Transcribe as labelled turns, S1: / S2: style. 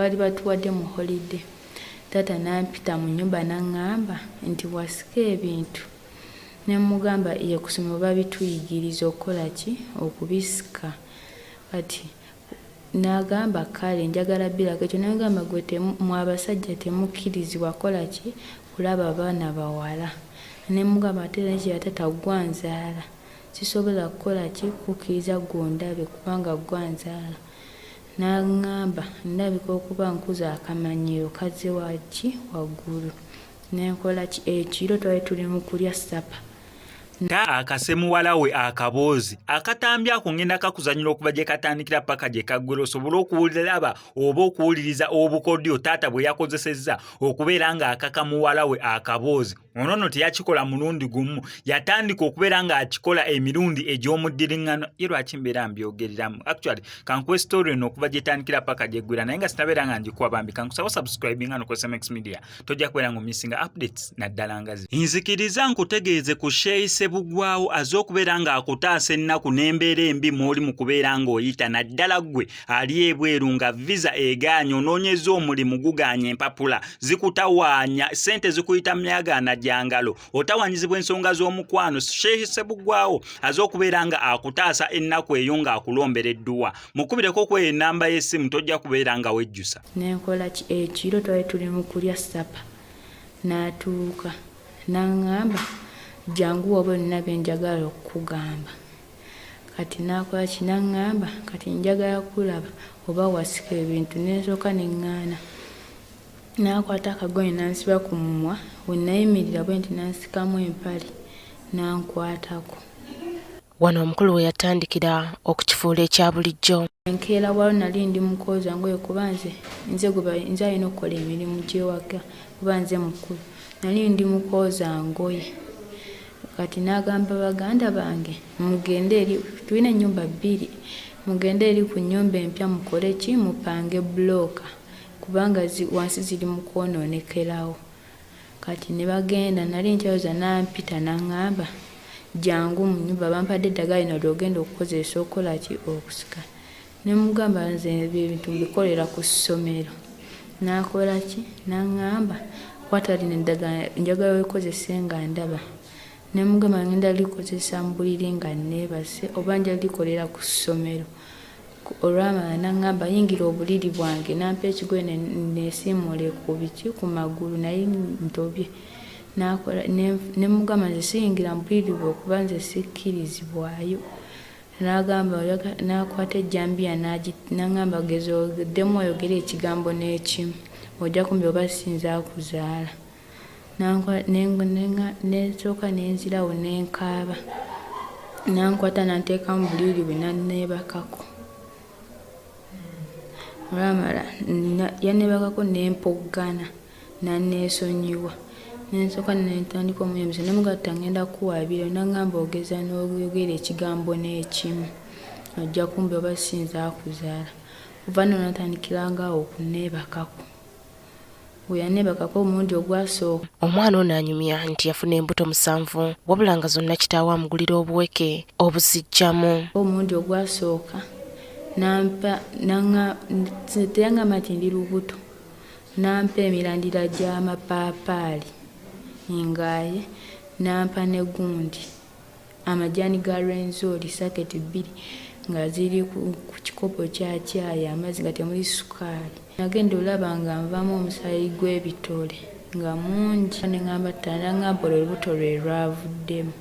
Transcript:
S1: Baali batuwadde mu holiday. Taata n'ampita mu nnyumba n'aŋŋamba nti wasika ebintu. Ne mmugamba ye ku ssomero babituyigiriza okukola ki? Okubisika. Kati n'agamba kale njagala bbirako ekyo. Ne mugamba gwe mwe abasajja temukkirizibwa kukola ki? Kulaba baana bawala. Ne mugamba ate nekirala taata ggwe anzaala. Sisobola kukola ki? Kukkiriza ggwe ondabe kubanga ggwe anzaala. N'aŋŋamba ndabika okuba nkuze akamanyiiro kazze waki? Waggulu. Ne nkola ki? Ekiro twali tuli mu kulya ssapa.
S2: Ta akase muwala we akaboozi akatambi ako ngenda kakuzanyira okuva gye katandikira paka gye kaggwera osobole okuwuliraba oba okuwuliriza obukodyo taata bwe yakozesezza okubeera ng'akaka muwala we akaboozi. Ono nno teyakikola mulundi gumu, yatandika okubeera ng'akikola emirundi egy'omuddiriŋŋano. Ye lwaki mbeera mbyogereramu? Actually kankuwe story eno okuva gyetandikira paka gyeggwera, naye nga sinabeera nga ngikuwa bambi kankusaba subscribing ano ku SMX Media, tojja kubeera ng'omissinga updates naddala nga zi. Nzikiriza nkutegeeze ku Sheikh Ssebugwawo azze okubeera ng'akutaasa ennaku n'embeera embi mw'oli mu kubeera ng'oyita, naddala ggwe ali ebweru nga visa egaanye, onoonyezza omulimu gugaanye, empapula zikutawaanya, ssente zikuyita myagaana gya ngalo, otawaanyizibwa ensonga z'omukwano. Sheikh Ssebugwawo aze okubeera nga akutaasa ennaku eyo ng'akulombera edduwa. Mukubireko ku eyo ennamba y'essimu, tojja kubeera nga wejjusa.
S1: Ne nkola ki? Ekiro twali tuli mu kulya ssapa. N'atuuka n'aŋŋamba jangu oba olina bye njagala okukugamba. Kati n'akola ki? N'aŋŋamba kati njagala kulaba oba wasika ebintu. Ne nsooka ne ŋŋaana. N'akwata akagoye n'ansiba ku mumwa, we nayimirira bwe nti n'ansikamu empale n'ankwatako.
S3: Wano omukulu we yatandikira okukifuula ekya bulijjo.
S1: Enkeera walo nali ndi mu kwoza ngoye kuba nze nze alina okukola emirimu gy'ewaka kuba nze mukulu. Nali ndi mu kwoza ngoye. Kati n'agamba baganda bange mugende eri, tulina ennyumba bbiri, mugende eri ku nnyumba empya mukole ki? Mupange bbulooka kubanga wansi ziri mu kwonoonekerawo. Kati ne bagenda, nali nkyayoza n'ampita n'aŋŋamba jangu mu nnyumba bampadde eddagala lino ly'ogenda okukozesa okukola ki? Okusika. Ne mugamba nze ebyo ebintu mbikolera ku ssomero. N'akola ki? N'aŋŋamba kwata lino eddagala njagala olikozese nga ndaba. Ne mugamba ngenda likozesa mu buliri nga neebase oba nja likolera ku ssomero. Olwamala n'aŋŋamba yingira obuliri bwange n'ampa ekigoye neesiimuule ku biki ku magulu naye ntobye. N'akola ne mugamba nze siyingira mu buliri bwo kuba nze sikkirizibwayo. N'agamba n'akwata ejjambiya n'aŋŋamba geza oddemu oyogere ekigambo n'ekimu ojja kumbe oba si nze akuzaala. Ne nsooka ne nzirawo ne nkaaba. N'ankwata n'anteeka mu buliri bwe n'anneebakako. Olwamala yanneebakako ne mpoggana n'anneesonyiwa. Ne nsooka ne ntandika omuyambisa ne mugamba ngenda kukuwaabira n'aŋŋamba ogeza n'oyogera ekigambo n'ekimu ojja kumbe oba si nze akuzaala. Kuva nno n'atandikiranga awo okunneebakako. Bwe yanneebakako omulundi ogwasooka.
S3: Omwana ono anyumya nti yafuna embuto 7 wabula nga zonna kitaawe amugulira obuweke obuziggyamu.
S1: Omulundi ogwasooka n'ampa teyaŋŋamba nti ndi lubuto, n'ampa emirandira gy'amapaapaali ngaaye, n'ampa ne gundi amajaani ga Rwenzori saketi 2 nga ziri ku kikopo kya caayi amazzi nga temuli sukaali. Nagenda olaba nga nvaamu omusaayi gw'ebitole nga mungi ne ŋŋamba n'aŋŋamba olwo olubuto lwe lwavuddemu.